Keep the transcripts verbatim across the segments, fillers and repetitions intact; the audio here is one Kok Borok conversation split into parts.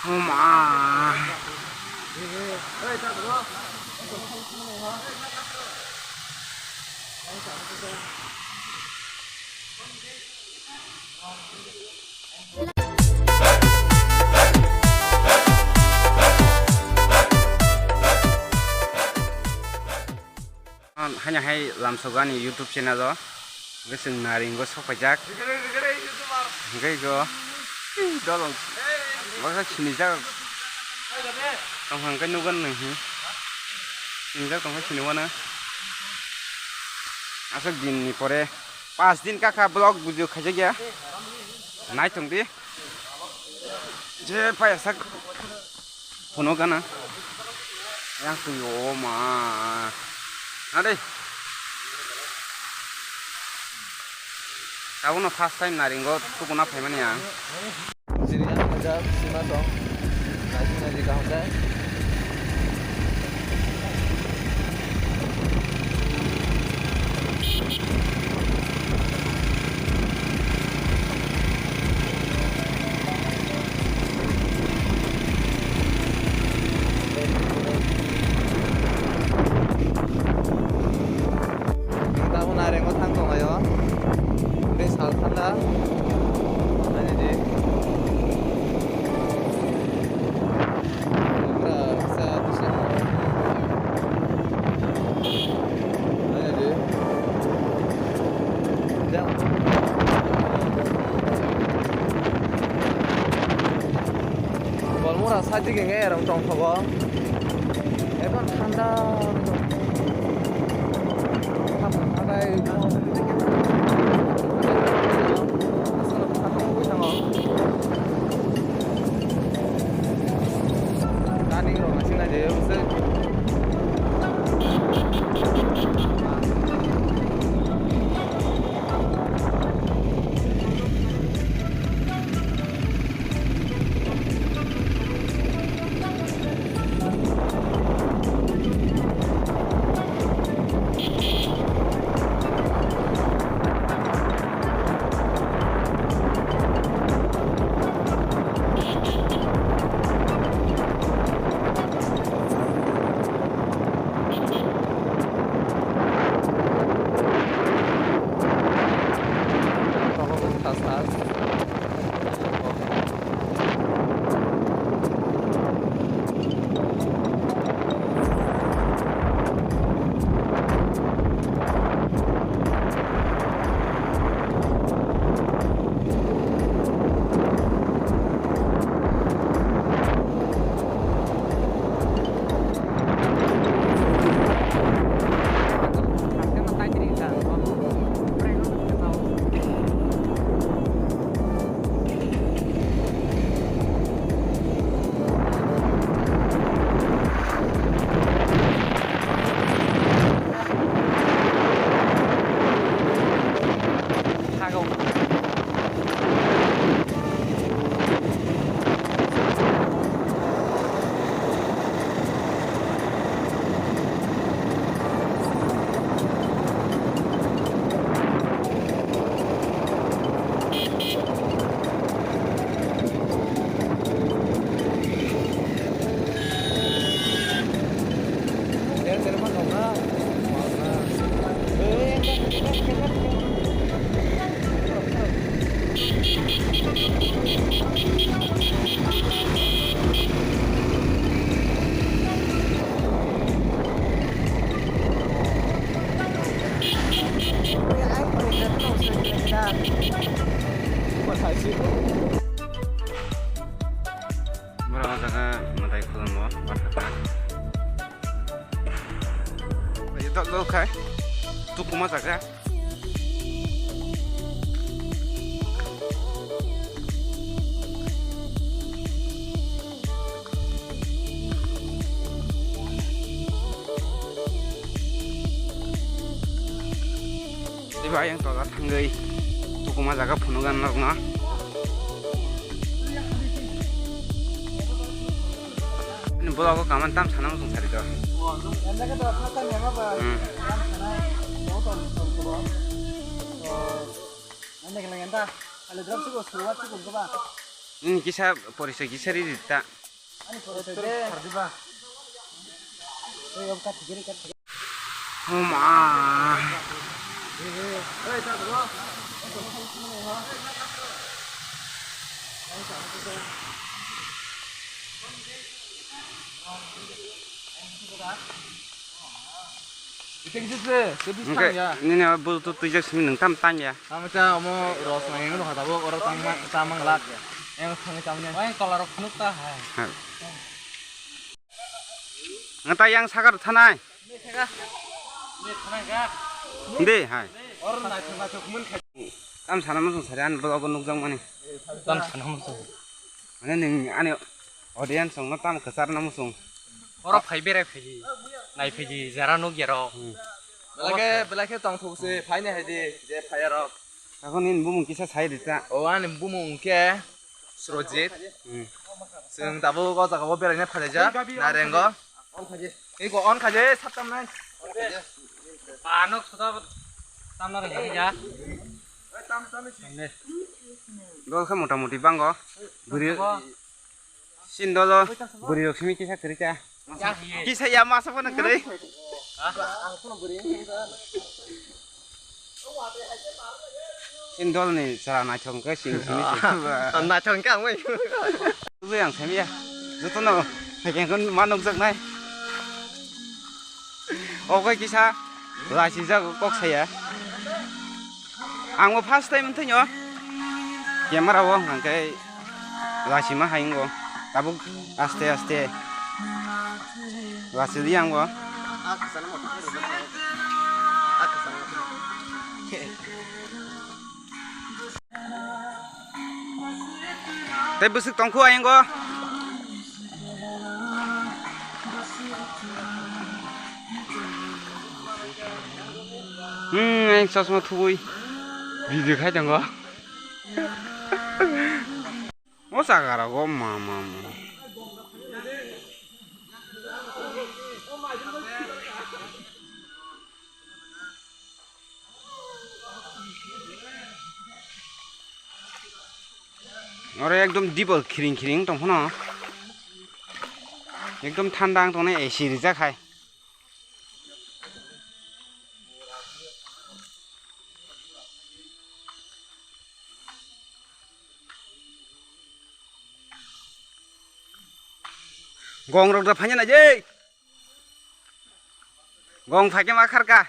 Oma. Haino hai lamsogo ani YouTube channel o. Hwnkhe chwng naringo sok paijak. Hwnkhe go dolong baksa sinijak. Tongkha hwnkhe nukgo nwng hi. Sinijak tongkha sini wano. Aswk din ni pore. Pas din kakha vlog video khaijakya. Naithong di. Je phayasak. Phone gana. Yang twi o ma. Adai. Tabukno first time naringo tukuna phaimani ang. Sini ang ajak sima song. Naji naji kaham jai. Ang tabuk narengo thang tonglaio. Tei sal thanda. Naidi. Pura kisa kisa. Naidi. Jang. Kolmora side dige nge erong tongthogo. Ekdom thanda. Aswkno bwkha tongo bwskango. Gari rok naising naidi bwswk. Borok o jaga mwtai khulumbo, bathakma. Dol dol khai, tukuma jaga. Tei ba ayang tola thangwi tukuma jaga phunukna norokno. Ani vlog o kaman tam sana muchung sari do. Hmm. Nini kisa porisoi kisa riri ta. Homa. Ite kisa se, se bis tang ya. Nini abo bulu tu tuijak simi nung tam tang ya. Tamo cha omo ros nang yang nung hata bo oro tang ma, tang mang lak ya. Yang thang tang ya. Wah, yang kolar rok nuk ta hai. Hai. Ngata yang sakar thanai. Ini thanai ga. Inde hai. Oro na thang na thok mun khai. Tam sana mo sari an bo nukjak mani. Tam sana mo sari. Mane nung ani audience song no tam kwchar na mo song. Oro phai berai phaidi, nai phaidi, jara nuk yaro. Hmm. Belai khe, belai khe tong thok se, phai ni hai di, je phai yaro. Takon nini bumung kisa sai rita. O ani bumung khe Srojit. Hmm. Chwng tabuk o jaga o berai na phai jak, Narengo. Iko on khaje, sap tam nai. Anok suda tam na rengya. Dol khe mota moti bango. Bwrwi. Sindolo bwrwi rok simi kisa kwrwi kha. Kisa ya masa phano kwrwi. Sindol ni chwla naithok khe sing simi se. Naithok khe ang bai. Tubui ang sami ya. Jotono haikhe ma nukjaknai. Okai kisa lachijak kok saya. Ang bo first time wngthaino camera o hwnkhe lachima hai wngo. Tabuk aste aste lachidi ang bo. Tei bwswk tongkhu ayang o. Hmm, ayang chosma thubui video khai tongo. O jaga rogo ma, ma, ma. Oro ekdom dibo khiring khiring tong phano. Ekdom thanda wng tongnai, A C rijak hai. Gong rok da phanya na je. Gong phaikhe ma kharka.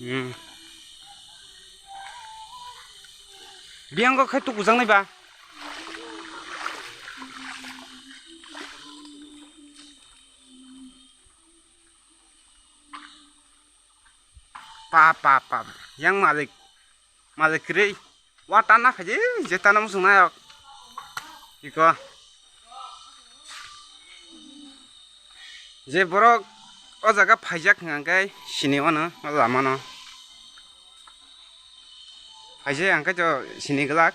Hmm. Biyango khai tukujaknai ba. Pa, pa, pa. Yang malik. Malik kwrwi. Wa tanna phaidi, je tanna muchung nayok. Iko. Je borok o jaga phaijak hwnkha khe sini wano, o lama no. Phaijak hwnkhe to sini glak.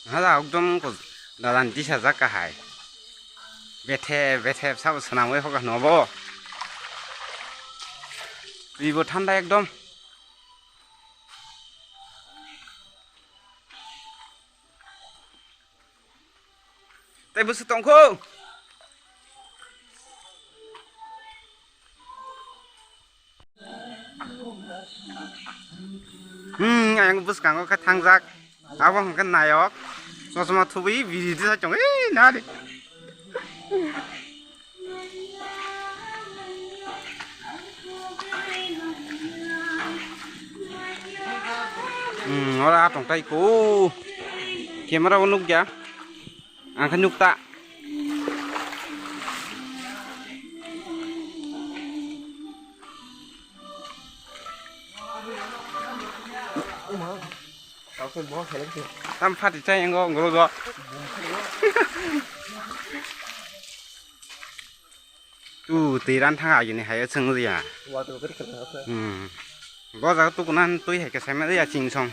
Hala ekdom ko dalan tisajak kahai. Bethe, bethe sabo swnamwi hokha hwnwi bo. Twibo thanda ekdom. Tei bwswk tongkho? Hmm, ayang bwskango khe thangjak. Abo hwnkhe nayok. Chosma thubui biri disa chong. Ei, nari. Hmm, ora atong tai ko. Camera o nukya. Ang khe nukta. Tam phat chai ango ngro go. Tu twi ran thang agini hayo chwng liya. Water khe khwlwng khe. Hmm. Bo jaga tukunan twi hai khe saimaliya ching song.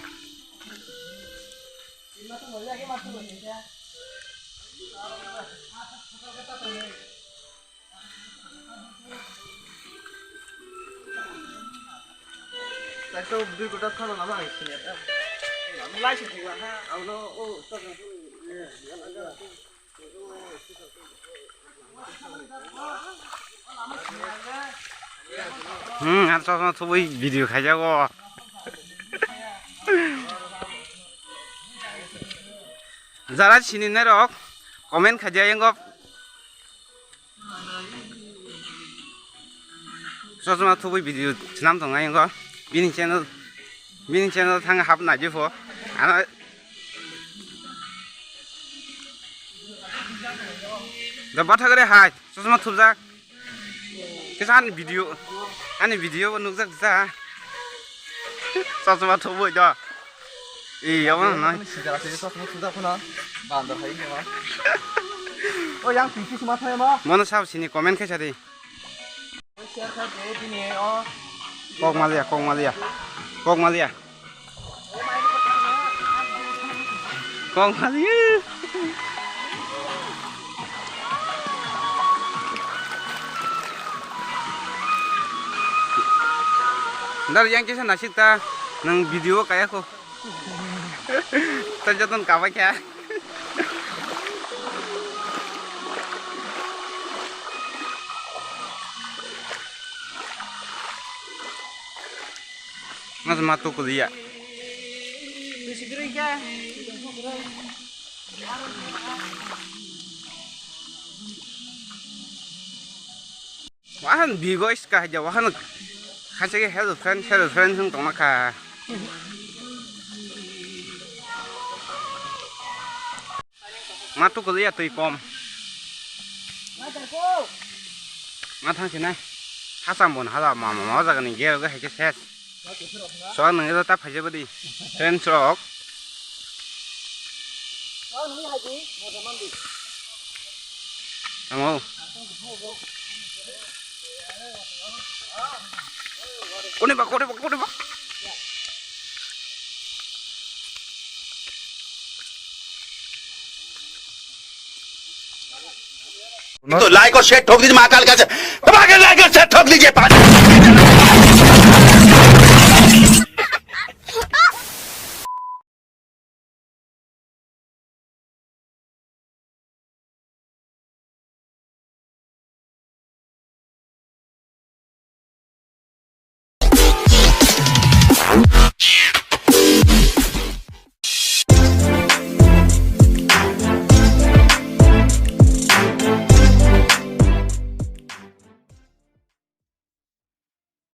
Ekta dui kota thana lama ang sini. Lai sini ha, ang no, oh, Hmm, ang chosma thubui video khaijago. Jara sini nairok comment khaijak yango. Chosma thubui video swnam tongnai yango. Bini channel, bini channel thang hap naijipho. Ano da bathagre hai. Chosma thupjak. Kisa ani video, ani video bo nukjak ja. Chosma thubui do. Ee, omo no. Sijara se chosma thupjak phano. Bandar hai ma. O yang pisi sima thai ma. Mono sab sini comment khaisa di. Kok malia, kok malia. Kok malia. Kok malia. Dar yang kisa nasik ta nang video kaya ko. Ta joton kabai kya. Mas matu kuliah. Wahan bigo iska haja wahan khacha ke hello friend, hello friend sung tongma kha. Ma tukul ya twi kom. Ma thang sinai. Hasam bon hala ma ma ma jaga ni gel ga hai ke ses. So nang ila ta phaje badi. Friends rok. Amo. Kone ba, kone ba, kone ba. तो लाइक और शेयर ठोक दीजिए महाकाल का, दबा के लाइक और शेयर ठोक दीजिए।